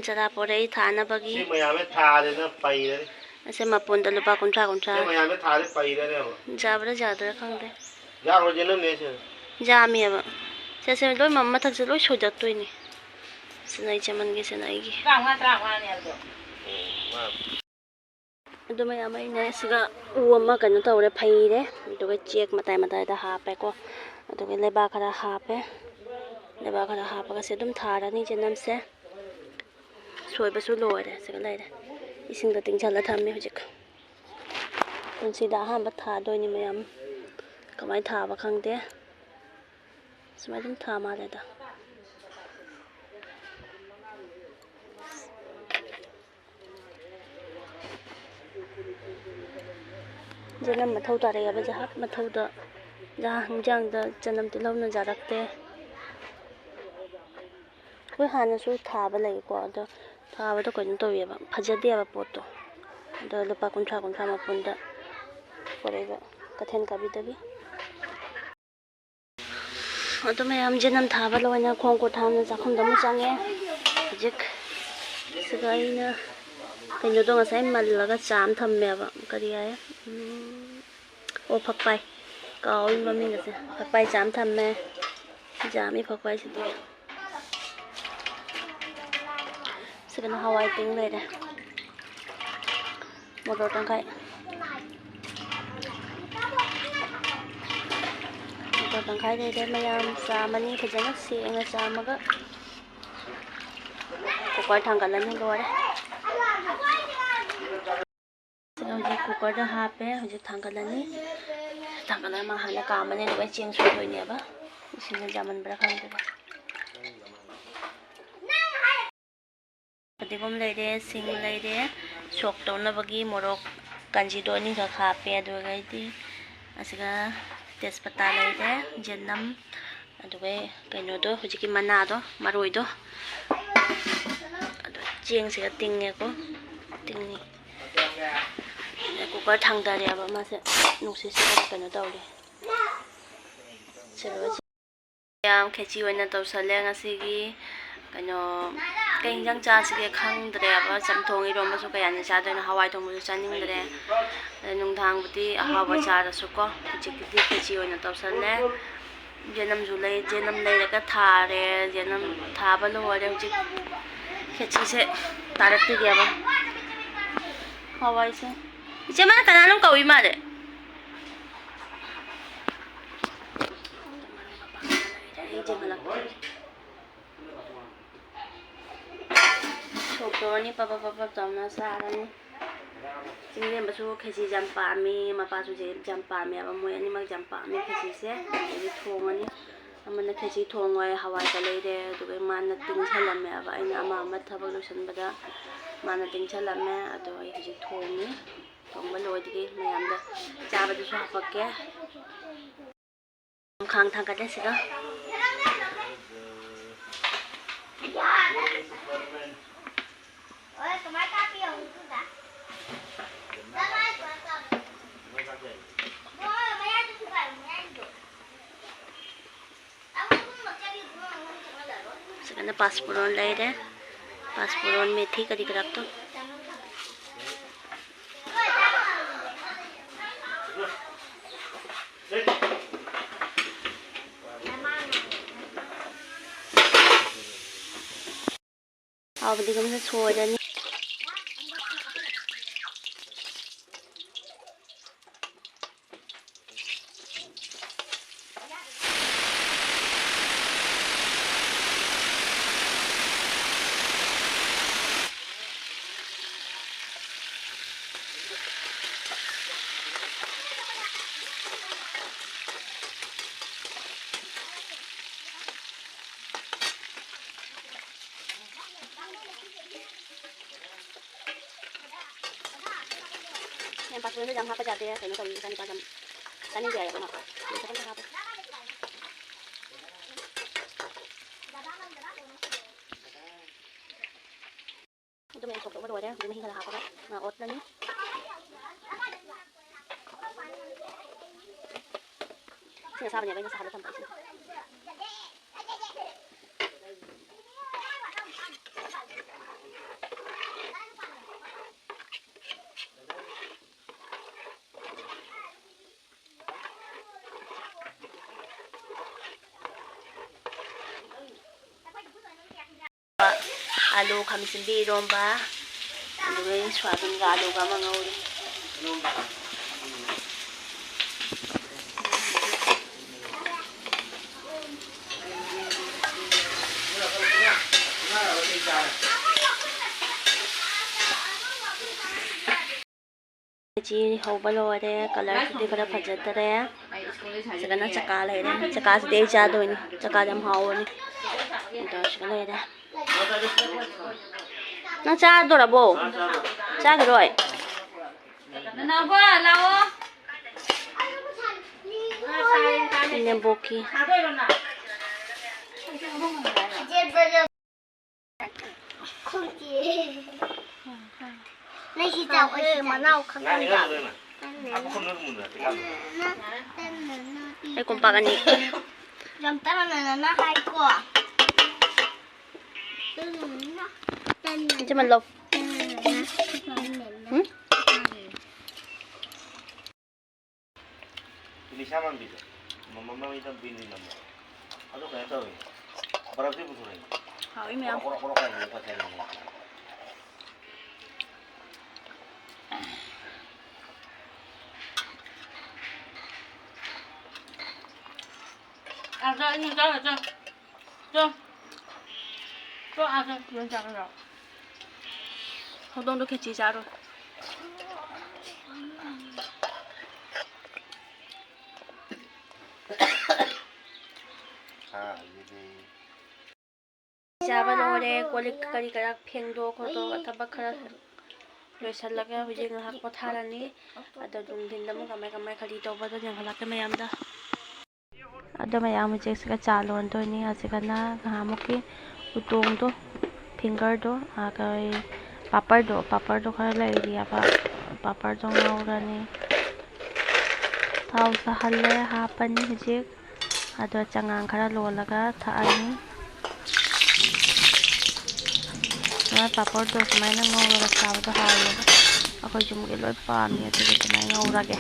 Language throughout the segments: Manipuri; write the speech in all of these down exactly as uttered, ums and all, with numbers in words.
ꯆꯔꯥ ꯄꯣꯔꯛꯏ ꯊꯥꯅꯕꯒꯤ꯫ ꯁꯤ ꯃꯌꯥꯝꯁꯦ ꯊꯥꯗꯅ ꯄꯩꯔꯅꯤ꯫ ꯑꯁꯦ ꯃꯄꯨꯟꯗ ꯂꯨꯄꯥ ꯀꯨꯟꯊ꯭ꯔꯥ ꯀꯨꯟꯊ꯭ꯔꯥ꯫ ꯁꯤ ꯃꯌꯥꯝꯁꯦ ꯊꯥꯗ ꯄꯩꯔꯅꯦꯕ꯫ ꯌꯥꯕ꯭ꯔꯥ ꯌꯥꯗ꯭ꯔꯥ ꯈꯪꯗꯦ꯫ ꯌꯥꯝ originalꯅꯦ ꯁꯦ꯫ ꯌꯥꯝꯃꯦꯕ꯫ ꯁꯦ, ꯁꯦ, ꯂꯣꯏ ꯃ-, ꯃꯊꯛꯁꯦ ꯂꯣꯏ ꯁꯣꯏꯗꯠꯇꯣꯏꯅꯤ꯫ ꯁꯤꯅ ꯑꯩ ꯆꯦꯃꯟꯒꯤ, ꯁꯤꯅ ꯑꯩꯒꯤ꯫ ꯇꯔꯥꯃꯉꯥ, ꯇꯔꯥꯃꯉꯥꯅꯦ ꯍꯥꯏꯕꯗꯣ꯫ ꯎꯝ, ꯃꯥ꯫ ꯑꯗꯨ ꯃꯌꯥꯝ ꯑꯩꯅ ꯁꯤꯒ ꯎ ꯑꯃ ꯀꯩꯅꯣ ꯇꯧꯔꯦ, ꯐꯩꯔꯦ꯫ ꯑꯗꯨꯒ ꯆꯦꯛ ꯃꯇꯥꯏ ꯃꯇꯥꯏꯗ ꯍꯥꯞꯄꯦꯀꯣ꯫ ꯑꯗꯨꯒ ꯂꯩꯕꯥꯛ ꯈꯔ ꯍꯥꯞꯄꯦ꯫ ꯂꯩꯕꯥꯛ ꯈꯔ ꯍꯥꯞꯄꯒ ꯁꯤ ꯑꯗꯨꯝ ꯊꯥꯔꯅꯤ ꯆꯦꯅꯝꯁꯦ꯫ ꯁꯣꯏꯕꯁꯨ ꯂꯣꯏꯔꯦ꯫ ꯁꯤꯒ ꯂꯩꯔꯦ꯫ ꯏꯁꯤꯡꯗ ꯇꯤꯡꯁꯤꯜꯂ ꯊꯝꯃꯦ ꯍꯧꯖꯤꯛ꯫ ꯄꯨꯟꯁꯤꯗ ꯑꯍꯥꯟꯕ ꯊꯥꯗꯣꯏꯅꯤ ꯃꯌꯥꯝ꯫ ꯀꯃꯥꯏꯅ ꯊꯥꯕ ꯈꯪꯗꯦ꯫ ꯁꯨꯃꯥꯏꯅ ꯑꯗꯨꯝ ꯊꯥ ꯃꯥꯜꯂꯦꯗ꯫ ꯆꯅꯝ ꯃꯊꯧ ꯇꯥꯔꯛꯑꯦꯕ, ꯖꯍꯥ ꯃꯊꯧꯗ, ꯖꯍꯥ ꯍꯤꯟꯖꯥꯡꯗ ꯆꯅꯝ ꯇꯤꯜꯍꯧꯅ ꯌꯥꯔꯛꯇꯦ꯫ ꯑꯩꯈꯣꯏ ꯍꯥꯟꯅꯁꯨ ꯊꯥꯕ ꯂꯩꯀꯣ, ꯑꯗꯣ ꯊꯥꯕꯗꯣ ꯀꯩꯅꯣ ꯇꯧꯋꯦꯕ, ꯐꯖꯗꯦꯕ ꯄꯣꯠꯇꯣ꯫ ꯑꯗꯣ ꯂꯨꯄꯥ ꯀꯨꯟꯊ꯭ꯔꯥ, ꯀꯨꯟꯊ꯭ꯔꯥ ꯃꯄꯨꯟꯗ ꯄꯨꯔꯛꯏꯕ ꯀꯩꯊꯦꯜ ꯀꯥꯕꯤꯗꯒꯤ꯫ ꯑꯗꯨ ꯃꯌꯥꯝ ꯆꯅꯝ ꯊꯥꯕ ꯂꯣꯏꯅ ꯈꯣꯡ ꯈꯨꯠ ꯍꯥꯝꯅ ꯆꯥꯛꯈꯨꯝꯗ ꯑꯃꯨꯛ ꯆꯪꯉꯦ꯫ ꯍꯧꯖꯤꯛ ꯁꯤꯗ ꯑꯩꯅ ꯀꯩꯅꯣꯗꯣ ꯉꯁꯥꯏ ꯃꯜꯂꯒ ꯆꯥꯝ ꯊꯝꯃꯦꯕ, ꯀꯔꯤ ꯍꯥꯏ? ꯎꯝ, ꯑꯣ, ꯐꯛꯄꯥꯏ꯫ ꯀꯥꯎꯏ ꯃꯃꯤꯡꯒꯁꯦ꯫ ꯐꯛꯄꯥꯏ ꯆꯥꯝ ꯊꯝꯃꯦ꯫ ꯆꯥꯝꯃꯤ ꯐꯛꯄꯥꯏꯁꯤꯗꯤ꯫ ꯁꯤꯗꯅ ꯍꯋꯥꯏ ꯇꯤꯡ ꯂꯩꯔꯦ꯫ ꯃꯣꯇꯣꯔ ꯇꯪꯈꯥꯏ꯫ ꯃꯣꯇꯣꯔ ꯇꯪꯈꯥꯏ ꯂꯩꯔꯦ꯫ ꯃꯌꯥꯝ ꯆꯥꯝꯃꯅꯤ, ꯐꯖꯅ ꯁꯦꯡꯅ ꯆꯥꯝꯃꯒ ꯀꯨꯀꯔ ꯊꯥꯡꯒꯠꯂꯅꯤ꯫ ꯂꯣꯏꯔꯦ꯫ ꯁꯤꯗ ꯍꯧꯖꯤꯛ ꯀꯨꯀꯔꯗ ꯍꯥꯞꯄꯦ꯫ ꯍꯧꯖꯤꯛ ꯊꯥꯡꯒꯠꯂꯅꯤ꯫ ꯊꯥꯡꯒꯠꯂꯒ ꯃꯥ ꯍꯥꯟꯅ ꯀꯥꯝꯃꯅꯤ, ꯑꯗꯨꯒ ꯑꯩ ꯆꯦꯡ ꯁꯨꯗꯣꯏꯅꯦꯕ꯫ ꯏꯁꯤꯡꯁꯦ ꯌꯥꯝꯃꯟꯕ꯭ꯔꯥ ꯈꯪꯗꯦ꯫ ꯐꯗꯤꯒꯣꯝ ꯂꯩꯔꯦ, ꯁꯤꯡ ꯂꯩꯔꯦ, ꯁꯣꯛ ꯇꯧꯅꯕꯒꯤ ꯃꯣꯔꯣꯛ ꯀꯥꯟꯖꯤꯗꯣ ꯑꯅꯤꯈꯛ ꯍꯥꯞꯄꯦ꯫ ꯑꯗꯨꯒꯩꯗꯤ ꯑꯁꯤꯒ ꯇꯦꯖꯄꯇꯥ ꯂꯩꯔꯦ, ꯌꯦꯅꯝ, ꯑꯗꯨꯒ ꯀꯩꯅꯣꯗꯣ, ꯍꯧꯖꯤꯛꯀꯤ ꯃꯅꯥꯗꯣ, ꯃꯔꯣꯏꯗꯣ, ꯑꯗꯨ ꯆꯦꯡꯁꯤꯒ ꯇꯤꯡꯉꯦꯀꯣ, ꯇꯤꯡꯉꯤ꯫ ꯀꯨꯀꯔ ꯊꯥꯡꯗꯔꯦꯕ ꯃꯥꯁꯦ, ꯅꯨꯡꯁꯤꯠꯁꯤꯒ ꯀꯩꯅꯣ ꯇꯧꯔꯦ꯫ ꯁꯤ ꯂꯣꯏ ꯃꯌꯥꯝ ꯈꯦꯆꯤ ꯑꯣꯏꯅ ꯇꯧꯁꯜꯂꯦ ꯉꯁꯤꯒꯤ꯫ ꯀꯩꯅꯣ, ꯀꯩ ꯏꯟꯖꯥꯡ ꯆꯥꯁꯤꯒꯦ ꯈꯪꯗ꯭ꯔꯦꯕ꯫ ꯆꯝꯊꯣꯡ ꯏꯔꯣꯝꯕꯁꯨ ꯀꯌꯥꯅ ꯆꯥꯗꯣꯏꯅꯣ, ꯍꯋꯥꯏ ꯊꯣꯡꯕꯁꯨ ꯆꯥꯅꯤꯡꯗ꯭ꯔꯦ꯫ ꯑꯗ ꯅꯨꯡꯗꯥꯡꯕꯨꯗꯤ ꯑꯍꯥꯎꯕ ꯆꯥꯔꯁꯨꯀꯣ, ꯍꯧꯖꯤꯛꯀꯤꯗꯤ ꯈꯦꯆꯤ ꯑꯣꯏꯅ ꯇꯧꯁꯜꯂꯦ꯫ ꯌꯦꯅꯝꯁꯨ ꯂꯩ, ꯌꯦꯅꯝ ꯂꯩꯔꯒ ꯊꯥꯔꯦ꯫ ꯌꯦꯅꯝ ꯊꯥꯕ ꯂꯣꯏꯔꯦ꯫ ꯍꯧꯖꯤꯛ ꯈꯦꯆꯤꯁꯦ ꯇꯥꯔꯛꯈꯤꯒꯦꯕ꯫ ꯍꯋꯥꯏꯁꯦ꯫ ꯏꯆꯦ, ꯃꯥꯅ ꯀꯅꯥꯅꯣꯝ ꯀꯧꯏ ꯃꯥꯜꯂꯦ꯫ ꯑꯩ ꯌꯦꯡꯍꯜꯂꯛꯀꯦ꯫ ꯁꯣꯛꯇꯣꯛꯑꯅꯤ, ꯄꯞ ꯄꯞ ꯄꯞ ꯄꯞ ꯇꯧꯅ ꯆꯥꯔꯅꯤ꯫ ꯆꯤꯡꯂꯦꯝꯕꯁꯨ ꯈꯦꯆꯤꯁꯦ ꯌꯥꯝ ꯄꯥꯝꯃꯤ, ꯃꯄꯥꯁꯨ ꯌꯥꯝ ꯄꯥꯝꯃꯦꯕ꯫ ꯃꯣꯏ ꯑꯅꯤꯃꯛ ꯌꯥꯝ ꯄꯥꯝꯃꯤ ꯈꯦꯆꯤꯁꯦ꯫ ꯑꯗꯒꯤ ꯊꯣꯡꯉꯅꯤ꯫ ꯑꯃꯅ ꯈꯦꯆꯤ ꯊꯣꯡꯉꯣꯏ, ꯍꯋꯥꯏꯒ ꯂꯩꯔꯦ, ꯑꯗꯨꯒ ꯃꯥꯅ ꯇꯤꯡꯁꯜꯂꯝꯃꯦꯕ꯫ ꯑꯩꯅ ꯑꯃ ꯑꯃ ꯊꯕꯛ ꯂꯣꯏꯁꯤꯟꯕꯗ ꯃꯥꯅ ꯇꯤꯡꯁꯜꯂꯝꯃꯦ꯫ ꯑꯗꯣ ꯑꯩ ꯍꯧꯖꯤꯛ ꯊꯣꯡꯉꯤ꯫ ꯊꯣꯡꯕ ꯂꯣꯏꯗ꯭ꯔꯤ, ꯃꯌꯥꯝꯗ ꯆꯥꯕꯗꯨꯁꯨ ꯍꯥꯄꯛꯀꯦ꯫ ꯈꯥꯡ ꯊꯥꯡꯒꯠꯂꯦ ꯁꯤꯗ꯫ ꯁꯤꯗꯅ ꯄꯥꯁꯄꯨꯔꯣꯟ ꯂꯩꯔꯦ꯫ ꯄꯥꯁꯄꯨꯔꯣꯟ, ꯃꯦꯊꯤ, ꯀꯔꯤ ꯀꯔꯥꯛꯇꯣ꯫ ꯍꯥꯎꯕꯗꯤ ꯀꯝꯅ ꯁꯣꯏꯔꯅꯤ꯫ ꯌꯥꯝ ꯄꯥꯁꯄꯣꯔꯠꯁꯨ ꯌꯥꯝ ꯍꯥꯞꯄ ꯌꯥꯗꯦ, ꯀꯩꯅꯣ ꯇꯧꯋꯤ, ꯏꯆꯥꯅꯤꯄꯥꯁꯨ ꯌꯥꯝ ꯆꯥꯅꯤꯡꯗꯦ ꯍꯥꯏꯌꯦꯕ ꯃꯥ꯫ ꯑꯗꯨ ꯈꯤꯇꯪ ꯈꯛ ꯍꯥꯞꯄꯦ꯫ ꯑꯗꯨꯝ ꯌꯥꯝ ꯁꯣꯛꯇꯣꯛꯄ ꯂꯣꯏꯔꯦ꯫ ꯍꯧꯖꯤꯛ ꯃꯍꯤ ꯈꯔ ꯍꯥꯞꯄꯒ ꯉꯥ ꯑꯣꯠꯂꯅꯤ꯫ ꯏꯁꯤꯡ ꯑꯁꯥꯕꯅꯦꯕ ꯑꯩꯅ ꯁꯥꯍꯜꯂ ꯊꯝꯕ ꯏꯁꯤꯡ꯫ ꯑꯂꯨ ꯈꯥꯃꯦꯟ ꯑꯁꯤꯟꯕꯤ ꯏꯔꯣꯝꯕ, ꯑꯗꯨꯒ ꯁꯣꯌꯥꯕꯤꯟꯒ ꯑꯂꯨꯒ ꯑꯃ ꯉꯧꯔꯤ꯫ ꯈꯦꯆꯤ ꯍꯧꯕ ꯂꯣꯏꯔꯦ꯫ ꯀꯂꯔꯁꯤꯗꯤ ꯈꯔ ꯐꯖꯗꯔꯦ꯫ ꯁꯤꯗꯅ ꯆꯀꯥ ꯂꯩꯔꯦ꯫ ꯆꯀꯥꯁꯤꯗꯤ ꯑꯩ ꯆꯥꯗꯣꯏꯅꯤ꯫ ꯆꯀꯥꯁꯦ ꯌꯥꯝ ꯍꯥꯎꯕꯅꯤ꯫ ꯑꯗꯣ ꯁꯤꯗ ꯂꯩꯔꯦ꯫ ꯅꯪ ꯆꯥꯗꯣꯔꯕꯣ? ꯆꯥꯈꯤꯔꯣꯏ? ꯅꯅꯥꯎꯕ, ꯂꯥꯛꯑꯣ꯫ ꯏꯅꯦꯝꯕꯣꯛꯀꯤ꯫ ꯅꯪꯒꯤ ꯆꯥꯎ ꯑꯣꯏꯁꯦ ꯃꯅꯥꯎ ꯈꯪꯍꯟꯗꯕ꯫ ꯑꯩ ꯀꯣꯝꯄꯥꯛ ꯑꯅꯤ꯫ ꯌꯥꯝ ꯇꯞꯅ ꯍꯥꯏꯀꯣ꯫ ꯏꯆꯦꯃ ꯂꯧ꯫ ꯎꯝ? ꯏꯂꯤꯁꯥ ꯃꯥꯟꯕꯤꯗꯣ꯫ ꯃꯃꯝ ꯃꯃꯤꯗ ꯕꯤꯟꯗꯤ ꯅꯝꯕ꯫ ꯑꯗꯨ ꯀꯩꯅꯣ ꯇꯧꯋꯤ꯫ ꯕꯔꯐꯇꯤ ꯄꯨꯊꯣꯔꯛꯏ꯫ ꯍꯥꯎꯏ ꯃꯌꯥꯝ꯫ ꯀꯣꯔꯣꯛ ꯀꯣꯔꯣꯛ ꯀꯣꯔꯣꯛ ꯀꯥꯏꯅ ꯄꯠꯊꯔꯛꯏꯅꯦ꯫ ꯑꯗ ꯑꯩꯅ ꯆꯥꯔ ꯆꯥ꯫ ꯆꯣ꯫ ꯆꯣ ꯑꯥꯗ ꯌꯦꯟ ꯆꯥꯔꯨꯔꯣ꯫ ꯍꯧꯗꯣꯡꯗꯣ ꯈꯦꯆꯤ ꯆꯥꯔꯣ꯫ ꯆꯥꯕ ꯂꯣꯏꯔꯦ꯫ ꯀꯣꯜ ꯂꯤꯛ ꯀꯔꯤ ꯀꯔꯥ ꯐꯦꯡꯗꯣꯛ ꯈꯣꯠꯇꯣꯛ ꯊꯕꯛ ꯈꯔ ꯂꯣꯏꯁꯤꯜꯂꯒ ꯍꯧꯖꯤꯛ ꯉꯥꯏꯍꯥꯛ ꯄꯣꯊꯥꯔꯅꯤ꯫ ꯑꯗꯣ ꯅꯨꯡꯊꯤꯟꯗ ꯑꯃꯨꯛ ꯀꯃꯥꯏ ꯀꯃꯥꯏ ꯀꯔꯤ ꯇꯧꯕꯗꯣ ꯌꯦꯡꯍꯜꯂꯛꯀꯦ ꯃꯌꯥꯝꯗ꯫ ꯑꯗꯣ ꯃꯌꯥꯝ ꯍꯧꯖꯤꯛꯁꯤꯒ ꯆꯥ ꯂꯣꯟꯗꯣꯏꯅꯤ꯫ ꯍꯧꯖꯤꯛꯀꯅ ꯅꯍꯥꯟꯃꯨꯛꯀꯤ ꯎꯇꯣꯡꯗꯣ, ꯐꯤꯡꯒꯔꯗꯣ, ꯑꯗꯩ ꯄꯥꯄꯔꯗꯣ, ꯄꯥꯄꯔꯗꯣ ꯈꯔ ꯂꯩꯔꯤꯑꯕ, ꯄꯥꯄꯔꯗꯣ ꯉꯧꯔꯅꯤ꯫ ꯊꯥꯎ ꯁꯥꯍꯜꯂꯦ, ꯍꯥꯞꯄꯅꯤ ꯍꯧꯖꯤꯛ꯫ ꯑꯗꯣ ꯆꯉꯥꯡ ꯈꯔ ꯂꯣꯜꯂꯒ ꯊꯛꯑꯅꯤ꯫ ꯁꯨꯃꯥꯏꯅ ꯄꯥꯄꯔꯗꯣ ꯁꯨꯃꯥꯏꯅ ꯉꯧꯔꯒ ꯆꯥꯕꯗꯣ ꯍꯥꯎꯋꯦꯕ꯫ ꯑꯩꯈꯣꯏꯁꯨ ꯑꯃꯨꯛꯀꯤ ꯂꯣꯏ ꯄꯥꯝꯃꯤ, ꯑꯗꯨꯒꯤ ꯑꯗꯨꯃꯥꯏꯅ ꯉꯧꯔꯒꯦ꯫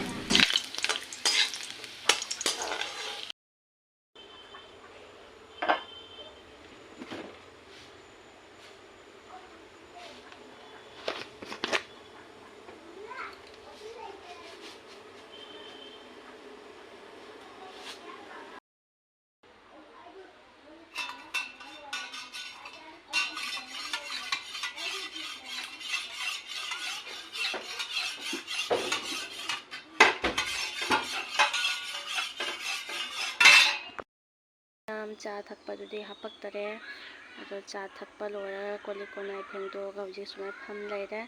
ꯆꯥ ꯊꯛꯄꯗꯨꯗꯤ ꯍꯥꯄꯛꯇꯔꯦ꯫ ꯑꯗꯣ ꯆꯥ ꯊꯛꯄ ꯂꯣꯏꯔꯒ ꯀꯣꯜ ꯂꯤꯛ ꯀꯣꯟꯌꯥꯏ ꯐꯦꯡꯗꯣꯛꯑꯒ ꯍꯧꯖꯤꯛ ꯁꯨꯃꯥꯏꯅ ꯐꯝ ꯂꯩꯔꯦ꯫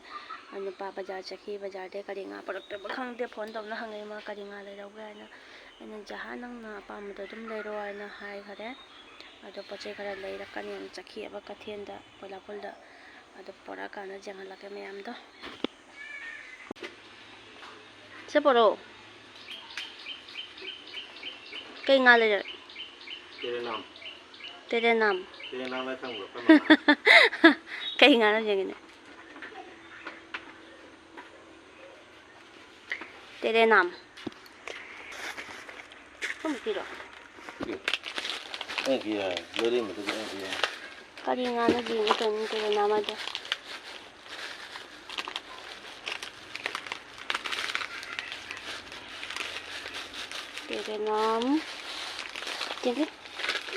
ꯑ, ꯅꯨꯄꯥ ꯕꯖꯥꯔ ꯆꯠꯈꯤ, ꯕꯖꯥꯔꯗꯩ ꯀꯔꯤ ꯉꯥ ꯄꯨꯔꯛꯇꯕ ꯈꯪꯗꯦ, ꯐꯣꯟ ꯇꯧꯅ ꯍꯪꯉꯛꯏ ꯃꯥ ꯀꯔꯤ ꯉꯥ ꯂꯩꯔꯧꯒꯦ ꯍꯥꯏꯅ꯫ ꯑꯩꯅ, "ꯖꯍꯥ, ꯅꯪꯅ ꯑꯄꯥꯝꯕꯗꯣ ꯑꯗꯨꯝ ꯂꯩꯔꯣ" ꯍꯥꯏꯅ ꯍꯥꯏꯈꯔꯦ꯫ ꯑꯗꯣ ꯄꯣꯠ ꯆꯩ ꯈꯔ ꯂꯩꯔꯛꯀꯅꯦꯅ ꯆꯠꯈꯤꯑꯕ ꯀꯩꯊꯦꯜꯗ, ꯀꯣꯏꯂꯥꯄꯨꯜꯗ꯫ ꯑꯗꯣ ꯄꯣꯔꯛꯑꯀꯥꯟꯗ ꯌꯦꯡꯍꯜꯂꯛꯀꯦ ꯃꯌꯥꯝꯗꯣ꯫ ꯁꯦ ꯄꯣꯔꯛꯑꯣ꯫ ꯀꯩ ꯉꯥ ꯂꯩꯔꯦ? ꯇꯦꯔꯦꯅꯥꯝ꯫ ꯇꯦꯔꯦꯅꯥꯝ꯫ ꯇꯦꯔꯦꯅꯥꯝ ꯍꯥꯏ ꯈꯪꯕ꯭ꯔꯣ? ꯀꯩ ꯉꯥꯅꯣ ꯌꯦꯡꯒꯦꯅꯦ꯫ ꯇꯦꯔꯦꯅꯥꯝ꯫ ꯀꯔꯝꯕ ꯄꯤꯔꯣ? ꯑꯩꯅ ꯄꯤ ꯍꯥꯏ꯫ ꯂꯩꯔꯦꯝꯕꯗꯨꯗꯤ ꯑꯩꯅ ꯄꯤ ꯍꯥꯏ꯫ ꯀꯔꯤ ꯉꯥꯅꯣ ꯌꯦꯡꯒꯦ ꯇꯧꯅꯤ ꯇꯦꯔꯦꯅꯥꯝ ꯍꯥꯏꯗꯣ꯫ ꯇꯦꯔꯦꯅꯥꯝ꯫ ꯌꯦꯡꯒꯦ꯫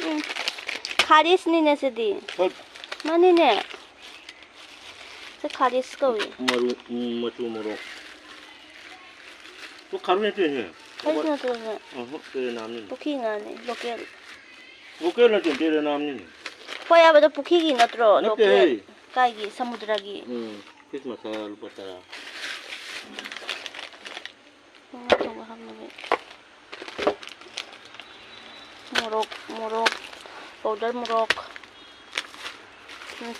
ꯎꯝ꯫ ꯈꯥꯔꯤꯁꯅꯤꯅꯦ ꯁꯤꯗꯤ꯫ ꯍꯣꯏ꯫ ꯃꯥꯅꯤꯅꯦ꯫ ꯁꯤ ꯈꯥꯔꯤꯁ ꯀꯧꯏ꯫ ꯃꯔꯨ, ꯎꯝ, ꯃꯆꯨ ꯃꯣꯔꯣꯛ꯫ ꯇꯨ ꯈꯥꯔꯨ ꯅꯠꯇꯦꯅꯦ꯫ ꯈꯥꯔꯤꯁ ꯅꯠꯇ꯭ꯔꯣ ꯁꯦ? ꯑꯍ, ꯇꯦꯔꯦꯅꯥꯝꯅꯤꯅꯦ꯫ ꯄꯨꯈ꯭ꯔꯤ ꯉꯥꯅꯤ, ꯂꯣꯀꯦꯜ꯫ ꯂꯣꯀꯦꯜ ꯅꯠꯇꯦ, ꯇꯦꯔꯦꯅꯥꯝꯅꯤꯅꯦ꯫ ꯍꯣꯏ ꯍꯥꯏꯕꯗꯣ ꯄꯨꯈ꯭ꯔꯤꯒꯤ ꯅꯠꯇ꯭ꯔꯣ? ꯅꯠꯇꯦꯍꯦ꯫ ꯂꯣꯀꯦꯜ꯫ ꯀꯥꯏꯒꯤ? ꯁꯃꯨꯗ꯭ꯔꯒꯤ꯫ ꯎꯝ, ꯐꯤꯁ ꯃꯁꯥꯂꯥ ꯂꯨꯄꯥ ꯇꯔꯥ꯫ ꯉꯥ ꯊꯣꯡꯕ ꯍꯥꯞꯅꯕ꯫ ꯃꯣꯔꯣꯛ, ꯃꯣꯔꯣꯛ, ꯄꯥꯎꯗꯔ ꯃꯣꯔꯣꯛ꯫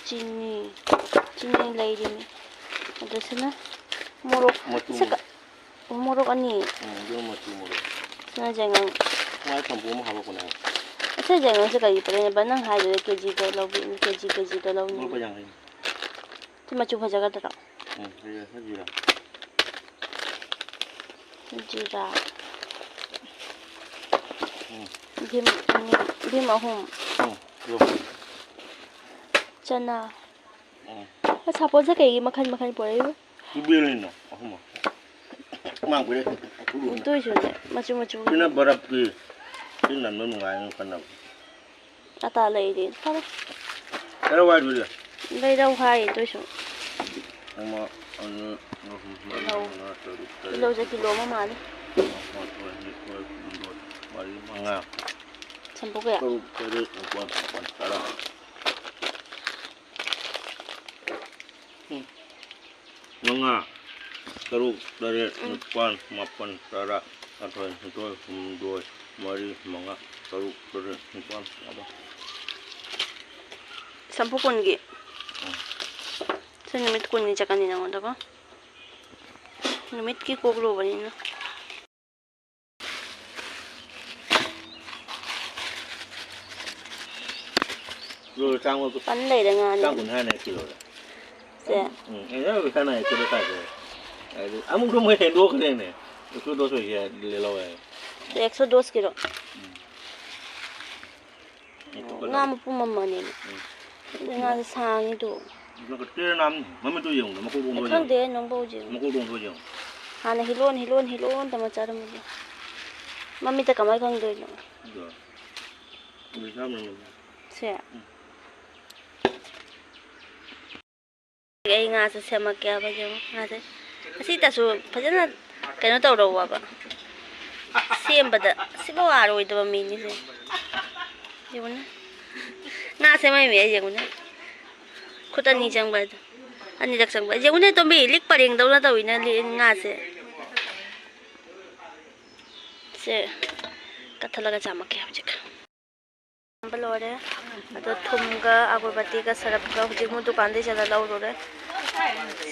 ꯆꯤꯅꯤ, ꯆꯤꯅꯤ ꯂꯩꯔꯤꯃꯤ꯫ ꯑꯗꯨꯁꯤꯅ ꯃꯣꯔꯣꯛ ꯃꯆꯨ꯫ ꯁꯤ ꯀ-, ꯃꯣꯔꯣꯛ ꯑꯅꯤ꯫ ꯎꯝ, ꯑꯗꯨꯅ ꯃꯆꯨ ꯃꯣꯔꯣꯛ꯫ ꯁꯤꯅ ꯌꯥꯏꯉꯪ꯫ ꯃꯥꯏ ꯁꯝꯄꯨ ꯑꯃ ꯍꯥꯞꯄꯛꯄꯅꯦ꯫ ꯑꯁꯤ ꯌꯥꯏꯉꯪꯁꯦ ꯀꯔꯤ ꯄꯔꯦꯡꯅꯦꯕ? ꯅꯪ ꯍꯥꯏꯗꯨꯗ ꯀꯦ ꯖꯤꯗ ꯂꯧꯕꯤ-, ꯀꯦ ꯖꯤ, ꯀꯦ ꯖꯤꯗ ꯂꯧꯅꯤ꯫ ꯂꯨꯄꯥ ꯌꯥꯡꯈꯩꯅꯤ꯫ ꯁꯤ ꯃꯆꯨ ꯐꯖꯒꯗ꯭ꯔꯣ? ꯎꯝ, ꯐꯖꯩ, ꯐꯖꯩ꯫ ꯖꯤꯔꯥ꯫ ꯎꯝ꯫ ꯚꯤꯝ ꯑꯅꯤ, ꯚꯤꯝ ꯑꯍꯨꯝ꯫ ꯎꯝ, ꯌꯣ꯫ ꯆꯅꯥ꯫ ꯎꯝ꯫ ꯑꯁ, ꯁꯥꯄꯣꯟꯁꯦ ꯀꯩꯒꯤ ꯃꯈꯜ ꯃꯈꯜ ꯄꯨꯔꯛꯏꯕ? ꯇꯨꯕꯦꯜꯅꯤꯅ ꯑꯍꯨꯝꯃꯛ꯫ ꯃꯥꯡ ꯀꯨꯏꯔꯦ꯫ ꯑꯗꯨꯏꯁꯨꯅꯦ, ꯃꯆꯨ ꯃꯆꯨꯒꯤ꯫ ꯁꯤꯅ ꯕꯔꯞꯀꯤ꯫ ꯁꯤ ꯅꯝꯕ ꯅꯨꯡꯉꯥꯏꯅ ꯈꯟꯅꯕ꯫ ꯑꯇꯥ ꯂꯩꯔꯦ꯫ ꯐꯔꯦ꯫ ꯂꯩꯔꯧ ꯍꯥꯏꯗꯨꯗꯤ꯫ ꯂꯩꯔꯧ ꯍꯥꯏꯌꯦ, ꯑꯗꯨꯏꯁꯨ꯫ ꯑꯃ, ꯑꯅꯤ, ꯑꯍꯨꯝ, ꯃꯔꯤ, ꯇꯤꯜꯍꯧ꯫ ꯃꯉꯥ, ꯇꯔꯨꯛ, ꯇꯔꯦꯠ, ꯇꯤꯜꯍꯧꯁꯦ ꯀꯤꯂꯣ ꯑꯃ ꯃꯥꯜꯂꯦ꯫ ꯃꯥꯄꯜ, ꯅꯤꯄꯥꯜ, ꯍꯨꯝꯗꯣꯏ, ꯃꯔꯤ, ꯃꯉꯥ꯫ ꯁꯝꯄꯨ ꯀꯌꯥ? ꯇꯔꯨꯛ, ꯇꯔꯦꯠ, ꯅꯤꯄꯥꯜ, ꯃꯥꯄꯜ, ꯇꯔꯥ꯫ ꯎꯝ꯫ ꯃꯉꯥ, ꯇꯔꯨꯛ, ꯇꯔꯦꯠ, ꯎꯝ꯫ ꯅꯤꯄꯥꯜ, ꯃꯥꯄꯜ, ꯇꯔꯥ, ꯃꯥꯊꯣꯏ, ꯅꯤꯊꯣꯏ, ꯍꯨꯝꯗꯣꯏ, ꯃꯔꯤ, ꯃꯉꯥ, ꯇꯔꯨꯛ, ꯇꯔꯦꯠ, ꯅꯤꯄꯥꯜ, ꯃꯥꯄꯜ꯫ ꯁꯝꯄꯨ ꯀꯨꯟꯒꯤ꯫ ꯎꯝ꯫ ꯁꯤ ꯅꯨꯃꯤꯠ ꯀꯨꯟꯅꯤ ꯆꯠꯀꯅꯤ ꯅꯉꯣꯟꯗꯀꯣ꯫ ꯅꯨꯃꯤꯠꯀꯤ ꯀꯣꯛꯂꯨꯕꯅꯤꯅ꯫ ꯂꯣꯏꯔꯦ, ꯆꯥꯝꯃ꯫ ꯄꯟ ꯂꯩꯔꯦ ꯉꯥꯅꯤ꯫ ꯆꯥꯝ ꯀꯨꯟ ꯍꯥꯏꯅꯦ ꯀꯤꯂꯣꯗ꯫ ꯁꯦ꯫ ꯎꯝ, ꯑꯦ, ꯅꯪ ꯄꯩꯁꯥ ꯅꯥꯏ ꯀꯤꯂꯣ ꯀꯥꯏꯗꯩ? ꯍꯥꯏꯗꯤ ꯑꯃꯨꯛꯁꯨ ꯃꯣꯏ ꯍꯦꯟꯗꯣꯛꯈ꯭ꯔꯦꯅꯦ꯫ ꯑꯦꯛꯁꯣ ꯗꯣꯁ ꯑꯣꯏꯁꯦ ꯂꯧꯋꯦ ꯍꯥꯏ꯫ ꯁꯦ, ꯑꯦꯛꯁꯣ ꯗꯣꯁꯀꯤꯔꯣ? ꯎꯝ꯫ ꯉꯥ ꯃꯄꯨꯝ ꯑꯃꯅꯦ꯫ ꯎꯝ꯫ ꯑꯗꯨ ꯉꯥꯁꯦ ꯁꯥꯡꯉꯤꯗꯣ꯫ ꯅꯪ ꯀ-, ꯇꯦꯔꯦ ꯅꯥꯝ ꯃꯃꯤꯠꯇꯨ ꯌꯦꯡꯉꯨꯗ, ꯃꯀꯣꯛ ꯑꯩ ꯂꯣꯡꯗꯣ ꯌꯦꯡꯉꯨ꯫ ꯈꯪꯗꯦ, ꯅꯪꯕꯧ ꯌꯦꯡꯉꯨ꯫ ꯃꯀꯣꯛ ꯂꯣꯡꯗꯣ ꯌꯦꯡꯉꯨ꯫ ꯍꯥꯟꯅ ꯍꯤꯂꯣꯟ, ꯍꯤꯂꯣꯟ, ꯍꯤꯂꯣꯟ ꯇꯝꯃ ꯆꯥꯔꯝꯕꯗꯣ꯫ ꯃꯃꯤꯠꯇ ꯀꯃꯥꯏ ꯈꯪꯗꯣꯏꯅꯣ? ꯑꯗꯣ, ꯑꯗꯨ ꯆꯥꯝ ꯂꯩꯔꯝꯃꯦ꯫ ꯁꯦ꯫ ꯎꯝ꯫ ꯑꯩ ꯉꯥꯁꯦ ꯁꯦꯝꯃꯛꯀꯦ ꯍꯥꯏꯕ, ꯌꯦꯡꯉꯨ, ꯉꯥꯁꯦ꯫ ꯑꯁꯤꯇꯁꯨ ꯐꯖꯅ ꯀꯩꯅꯣ ꯇꯧꯔꯧꯕ꯫ ꯁꯦꯝꯕꯗ ꯁꯤꯐꯥꯎ ꯑꯥꯔ ꯑꯣꯏꯗꯕ ꯃꯤꯅꯤꯁꯦ꯫ ꯌꯦꯡꯉꯨꯅꯦ꯫ ꯉꯥ ꯁꯦꯝꯃꯛꯏ ꯃꯤ ꯑꯩ ꯌꯦꯡꯉꯨꯅꯦ꯫ ꯈꯨꯠ ꯑꯅꯤ ꯆꯪꯕ ꯍꯥꯏꯗꯣ꯫ ꯑꯅꯤꯔꯛ ꯆꯪꯕ꯫ ꯌꯦꯡꯉꯨꯅꯦ ꯇꯣꯝꯕꯤ, ꯂꯤꯛ ꯄꯔꯦꯡꯗꯧꯅ ꯇꯧꯋꯤꯅꯦ ꯂꯤ-, ꯉꯥꯁꯦ꯫ ꯁꯦ ꯀꯠꯊꯠꯂꯒ ꯆꯥꯝꯃꯛꯀꯦ ꯍꯧꯖꯤꯛ꯫ ꯆꯥꯝꯕ ꯂꯣꯏꯔꯦ꯫ ꯑꯗꯣ ꯊꯨꯝꯒ ꯑꯒꯔꯕꯇꯤꯒ ꯁꯔꯞꯀ ꯍꯧꯖꯤꯛ ꯃꯣꯏ ꯗꯨꯀꯥꯟꯗꯩ ꯆꯠꯂ ꯂꯧꯔꯨꯔꯦ꯫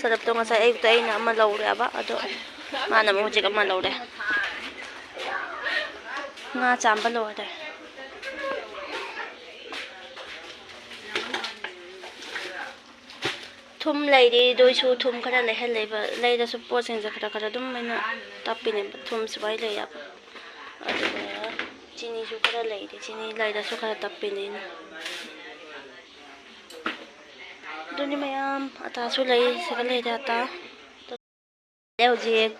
ꯁꯔꯞꯇꯣ ꯉꯁꯥꯏ ꯑꯌꯨꯛꯇ ꯑꯩꯅ ꯑꯃ ꯂꯧꯔꯦꯕ, ꯑꯗꯣ ꯃꯥꯅ ꯑꯃꯨꯛ ꯍꯧꯖꯤꯛ ꯑꯃ ꯂꯧꯔꯦ꯫ ꯉꯥ ꯆꯥꯝꯕ ꯂꯣꯏꯔꯦ꯫ ꯊꯨꯝ ꯂꯩꯔꯤ, ꯑꯗꯨꯏꯁꯨ ꯊꯨꯝ ꯈꯔ ꯂꯩꯍꯜꯂꯦꯕ꯫ ꯂꯩꯔꯁꯨ ꯄꯣꯠꯁꯤꯡꯁꯦ ꯈꯔ ꯈꯔ ꯑꯗꯨꯝ ꯑꯩꯅ ꯇꯞꯄꯤꯅꯦꯕ꯫ ꯊꯨꯝ ꯁꯨꯃꯥꯏꯅ ꯂꯩꯌꯦꯕ꯫ ꯑꯗꯨꯒ ꯆꯤꯅꯤꯁꯨ ꯈꯔ ꯂꯩꯔꯤ꯫ ꯆꯤꯅꯤ ꯂꯩꯔꯁꯨ ꯈꯔ ꯇꯞꯄꯤꯅꯦ ꯑꯩꯅ꯫ ꯑꯗꯨꯅꯤ ꯃꯌꯥꯝ, ꯑꯇꯥꯁꯨ ꯂꯩ, ꯁꯤꯒ ꯂꯩꯔꯦ ꯑꯇꯥ꯫ ꯍꯧꯖꯤꯛ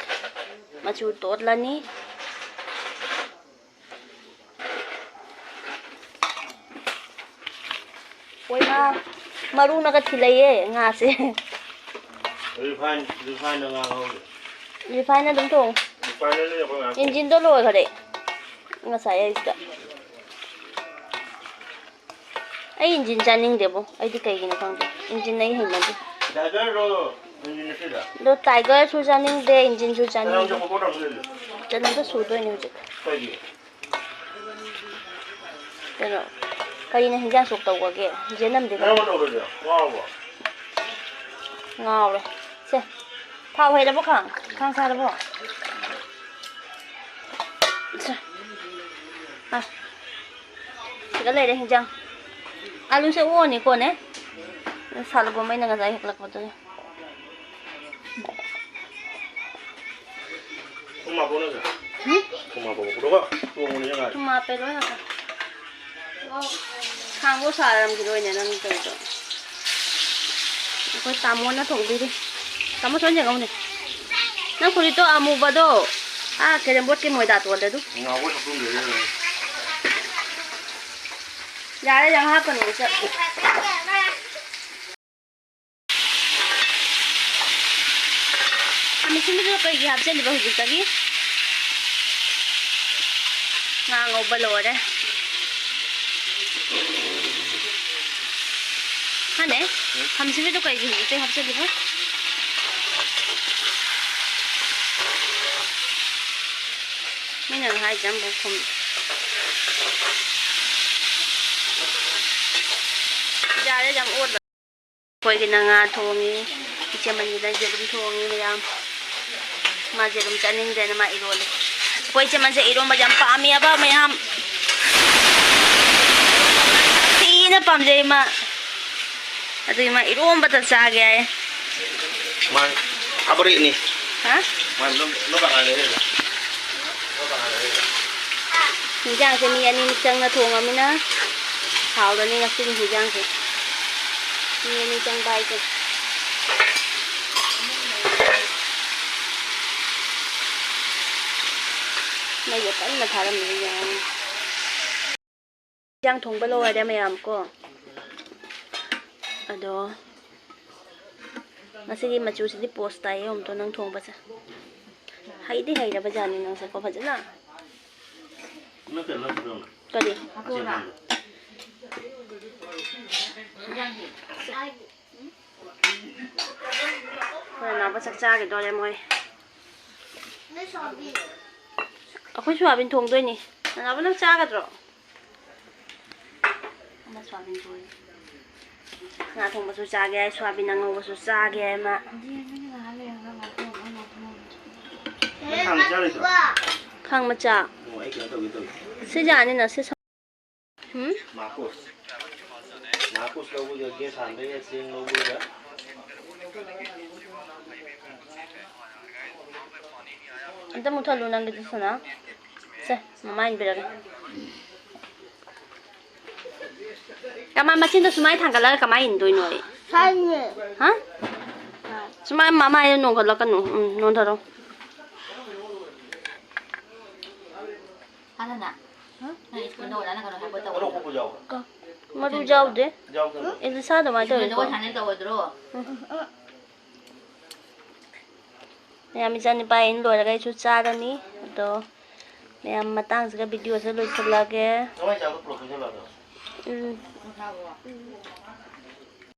ꯃꯆꯨ ꯇꯣꯠꯂꯅꯤ꯫ ꯑꯣꯏꯃꯥ, ꯃꯔꯨꯅꯒ ꯊꯤꯜꯂꯛꯑꯦ ꯉꯥꯁꯦ꯫ Refine, refine ꯉꯥ ꯉꯧꯔꯤ꯫ Refine ꯑꯗꯨꯝ ꯊꯣꯡꯉꯨ꯫ Refine ꯅꯦ ꯑꯩꯈꯣꯏ ꯉꯥ ꯊꯣꯡ-, ꯏꯟꯖꯤꯟꯗꯣ ꯂꯣꯏꯈꯔꯦ ꯉꯁꯥꯏ ꯑꯌꯨꯛꯇ꯫ ꯑꯩ ꯏꯟꯖꯤꯟ ꯆꯥꯅꯤꯡꯗꯦꯕꯣ꯫ ꯑꯩꯗꯤ ꯀꯩꯒꯤꯅꯣ ꯈꯪꯗꯦ꯫ ꯏꯟꯖꯤꯟ ꯑꯩ ꯍꯩꯅꯗꯦ꯫ ꯇꯥꯏꯒꯔꯔꯣ? ꯏꯟꯖꯤꯟ ꯅꯠꯇꯦꯗ꯫ ꯑꯗꯣ ꯇꯥꯏꯒꯔꯁꯨ ꯆꯥꯅꯤꯡꯗꯦ, ꯏꯟꯖꯤꯟꯁꯨ ꯆꯥꯅꯤꯡꯗꯦ꯫ ꯀꯅꯥꯝꯇ ꯁꯨꯗꯣꯏꯅꯦ ꯍꯧꯖꯤꯛ꯫ ꯀꯩꯒꯤ? ꯀꯩꯅꯣ? ꯀꯔꯤꯅ ꯍꯤꯟꯖꯥꯡ ꯁꯣꯛ ꯇꯧꯕꯒꯦ? ꯖꯦꯅꯝꯗꯤ ꯅꯪ ꯑꯃ ꯇꯧꯔꯣꯏꯗ꯭ꯔꯣ? ꯉꯥꯎꯔꯕꯣ? ꯉꯥꯎꯔꯦ꯫ ꯁꯦ꯫ ꯊꯥꯎ ꯍꯩꯔꯕꯣ ꯈꯥꯡ? ꯈꯥꯡ ꯁꯥꯔꯕꯣ? ꯁꯦ꯫ ꯑ꯫ ꯁꯤꯗ ꯂꯩꯔꯦ ꯍꯤꯟꯖꯥꯡ꯫ ꯑꯂꯨꯁꯦ ꯑꯣꯛꯑꯅꯤꯀꯣꯅꯦ꯫ ꯁꯥꯜꯒꯣꯝ ꯑꯩꯅ ꯉꯁꯥꯏ ꯍꯦꯛꯂꯛꯄꯗꯨꯅꯦ꯫ ꯊꯨꯝ ꯍꯥꯞꯄꯣ ꯅꯪꯁꯨ꯫ ꯎꯝ? ꯊꯨꯝ ꯍꯥꯞꯄꯣ, ꯄꯨꯔꯛꯑꯣ꯫ ꯊꯣꯡꯕꯅꯤ ꯅꯪ ꯍꯥꯏ꯫ ꯊꯨꯝ ꯍꯥꯞꯄꯦ ꯂꯣꯏ ꯍꯥꯞꯄꯦ꯫ ꯈꯥꯡꯕꯨ ꯁꯥꯔꯝꯈꯤꯔꯣꯏꯅꯦ ꯅꯪ ꯇꯧꯔꯤꯗꯣ꯫ ꯑꯩꯈꯣꯏ ꯇꯥꯃꯣꯅ ꯊꯣꯡꯕꯤꯔꯤ꯫ ꯇꯥꯃꯣ ꯁꯣꯝ ꯌꯦꯡꯉꯧꯅꯦ꯫ ꯅꯪ ꯐꯨꯔꯤꯠꯇꯣ ꯑꯃꯨꯕꯗꯣ, ꯑꯥ, ꯀꯦꯔꯝ ꯕꯣꯔꯗꯀꯤ ꯃꯣꯏꯗꯥ ꯇꯣꯜꯂꯦ ꯑꯗꯨ꯫ ꯉꯥꯎꯕ ꯁꯛꯇꯨꯝꯗꯣꯏꯅꯦ꯫ ꯌꯥꯔꯦ, ꯌꯥꯝ ꯍꯥꯞꯀꯅꯨ, ꯏꯆꯦ꯫ ꯈꯥꯃꯦꯟ ꯑꯁꯤꯟꯕꯗꯨ ꯀꯩꯒꯤ ꯍꯥꯞꯆꯜꯂꯤꯕ ꯍꯧꯖꯤꯛꯇꯒꯤ? ꯉꯥ ꯉꯧꯕ ꯂꯣꯏꯔꯦ꯫ ꯍꯥꯅꯦ? ꯎꯝ? ꯈꯥꯃꯦꯟ ꯑꯁꯤꯟꯕꯗꯨ ꯀꯩꯒꯤ ꯍꯧꯖꯤꯛꯇꯩ ꯍꯥꯞꯆꯜꯂꯤꯕ? ꯃꯤꯅ ꯍꯥꯏꯁꯦ ꯑꯃꯐꯥꯎ ꯈꯨꯝ-, ꯌꯥꯔꯦ, ꯌꯥꯝ ꯑꯣꯠꯂ-, ꯑꯩꯈꯣꯏꯒꯤꯅ ꯉꯥ ꯊꯣꯡꯉꯤ, ꯏꯆꯦ ꯃꯅꯤꯗ ꯌꯦꯔꯨꯝ ꯊꯣꯡꯉꯤ ꯃꯌꯥꯝ꯫ ꯃꯥ ꯌꯦꯔꯨꯝ ꯆꯥꯅꯤꯡꯗꯦꯅ ꯃꯥ ꯏꯔꯣꯜꯂꯤ꯫ ꯑꯩꯈꯣꯏ ꯏꯆꯦ ꯃꯟꯁꯦ ꯏꯔꯣꯝꯕ ꯌꯥꯝ ꯄꯥꯝꯃꯦꯕ ꯃꯌꯥꯝ꯫ ꯊꯤꯅ ꯄꯥꯝꯖꯩ ꯃꯥ꯫ ꯑꯗꯨꯒꯤ ꯃꯥ ꯏꯔꯣꯝꯕꯇ ꯆꯥꯒꯦ ꯍꯥꯏꯌꯦ꯫ ꯃꯥ ꯑꯕꯔꯦꯠꯅꯤ꯫ ꯍꯥ? ꯃꯥ ꯅꯣ-, ꯅꯣꯕꯥꯛ ꯂꯩꯔꯦ꯫ ꯅꯣꯕꯥꯛ ꯂꯩꯔꯦ꯫ ꯍꯤꯟꯖꯥꯡꯁꯦ ꯃꯤ ꯑꯅꯤ ꯆꯪꯅ ꯊꯣꯡꯉꯃꯤꯅ ꯍꯥꯎꯔꯅꯤ ꯉꯁꯤꯒꯤ ꯍꯤꯟꯖꯥꯡꯁꯦ꯫ ꯃꯤ ꯑꯅꯤ ꯆꯪꯕ ꯍꯥꯏꯁꯦ꯫ ꯃꯩꯁꯦ ꯀꯟꯅ ꯊꯥꯔꯝꯃꯤ ꯌꯦꯡꯉꯣ꯫ ꯏꯟꯖꯥꯡ ꯊꯣꯡꯕ ꯂꯣꯏꯔꯦ ꯃꯌꯥꯝ ꯀꯣ꯫ ꯑꯗꯣ ꯉꯁꯤꯒꯤ ꯃꯆꯨꯁꯤꯗꯤ ꯄꯣꯁ ꯇꯥꯏꯌꯦ, ꯑꯝꯇ ꯅꯪ ꯊꯣꯡꯕꯁꯦ꯫ ꯍꯩꯗꯤ ꯍꯩꯔꯕ ꯖꯥꯠꯅꯤ ꯅꯪꯁꯦꯀꯣ ꯐꯖꯅ꯫ ꯀꯔꯤ? ꯑꯁꯤ ꯑꯉꯥꯡꯗꯣ꯫ ꯑꯩꯈꯣꯏ ꯅꯅꯥꯎꯄꯥ ꯆꯥꯛ ꯆꯥꯈꯤꯗꯣꯔꯦ ꯃꯣꯏ꯫ ꯑꯩꯈꯣꯏ ꯁꯣꯌꯥꯕꯤꯟ ꯊꯣꯡꯗꯣꯏꯅꯤ꯫ ꯅꯅꯥꯎꯄꯥ, ꯅꯪ ꯆꯥꯒꯗ꯭ꯔꯣ? ꯑꯃ ꯁꯣꯌꯥꯕꯤꯟ ꯊꯣꯡꯉꯤ꯫ ꯉꯥ ꯊꯣꯡꯕꯁꯨ ꯆꯥꯒꯦ ꯍꯥꯏ, ꯁꯣꯌꯥꯕꯤꯟ ꯑꯉꯧꯕꯁꯨ ꯆꯥꯒꯦ ꯍꯥꯏ ꯃꯥ꯫ ꯅꯪ ꯈꯥꯡ ꯃꯆꯥ ꯂꯩꯇ꯭ꯔꯣ? ꯈꯥꯡ ꯃꯆꯥ꯫ ꯑꯣ, ꯑꯩ ꯀꯩꯅꯣ ꯇꯧꯒꯦ ꯇꯧꯔꯤ꯫ ꯁꯤ ꯌꯥꯅꯤꯅ, ꯁꯤ ꯁ-, ꯍꯨꯝ? ꯃꯥꯔꯀꯣꯁ꯫ ꯃꯥꯔꯀꯣꯁ ꯂꯧꯕꯗ ꯒꯦꯁ ꯍꯥꯟꯕꯩꯒ ꯆꯦꯡ ꯂꯧꯕꯩꯒ꯫ ꯑꯝꯇ ꯃꯨꯠꯊꯠꯂꯨ ꯅꯪꯒꯤꯗꯨ, ꯁꯅꯥ꯫ ꯁꯦ, ꯃꯃꯥ ꯏꯟꯕꯤꯔꯒꯦ꯫ ꯀꯃꯥꯏ ꯃꯆꯤꯟꯗꯣ ꯁꯨꯃꯥꯏꯅ ꯊꯥꯡꯒꯠꯂꯒ ꯀꯃꯥꯏꯅ ꯏꯟꯗꯣꯏꯅꯣ ꯑꯩ? ꯁꯥꯏꯅꯦ꯫ ꯍꯥ? ꯁꯨꯃꯥꯏꯅ ꯃꯃꯥꯏꯗ ꯅꯣꯟꯈꯠꯂꯛꯀꯅꯨ꯫ ꯎꯝ, ꯅꯣꯟꯊꯔꯣ꯫ ꯍꯥꯟꯅꯅ? ꯍꯥ? ꯅꯪ ꯁ꯭ꯀꯨꯜꯗ ꯑꯣꯖꯥꯅ ꯀꯩꯅꯣ ꯍꯥꯏꯕ ꯇꯧꯕꯗꯣ? ꯀ-, ꯃꯔꯨ ꯌꯥꯎꯗꯦ꯫ ꯌꯥꯎꯗꯕ꯭ꯔꯣ? ꯑꯦꯂꯤꯁꯥ ꯑꯗꯨꯃꯥꯏꯅ ꯁ꯭ꯀꯨꯜꯗ ꯇꯧꯋꯤꯀꯣ꯫ ꯖꯒꯣꯏ ꯁꯥꯟꯅ ꯇꯧꯒꯗ꯭ꯔꯣ? ꯎꯝ, ꯎꯝ꯫ ꯃꯌꯥꯝ ꯏꯆꯥꯅꯤꯄꯥ ꯏꯟ ꯂꯣꯏꯔꯒ ꯑꯩꯁꯨ ꯆꯥꯔꯅꯤ꯫ ꯑꯗꯣ ꯃꯌꯥꯝ ꯃꯇꯥꯡꯁꯤꯒ ꯚꯤꯗꯤꯑꯣꯁꯦ ꯂꯣꯏꯁꯤꯜꯂꯒꯦ꯫ ꯎꯝ꯫